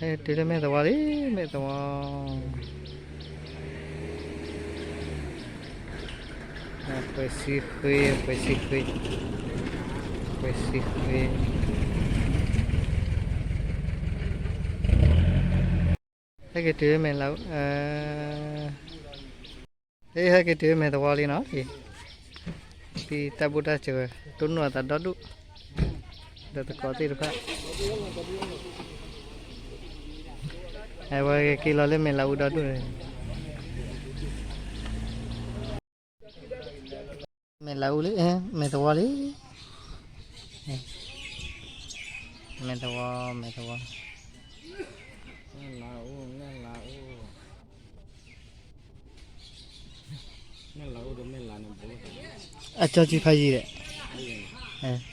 တုၤလၢမဲာ်သဝီလံ, မဲာ်သဝီ, အပှဲၤဆံဃ့, အပှဲၤဆံဃ့, အပှဲၤဆံဃ့, ဟဲက့ၤတုၤလၢမဲာ်လးအူ, ဟဲက့ၤတုၤလၢမဲာ်သဝီလံနီၤ, ဖံတၢ်ဘူၣ်တၢ်စၢၤဝဲ, တိၢ်နီၣ်အသးဒီဒူၣ်, ဒီးသကိးသ့ၣ်တဖၣ် အဝဲက့ၤလီၤလၢမဲာ်လးအူဒီဒူၣ်န့ၣ်, မဲာ်လးအူလံ, မဲာ်သဝီလံ, မဲာ်သဝီ, မဲာ်သဝီ, အကၠီကံဖးယံၤဒီး,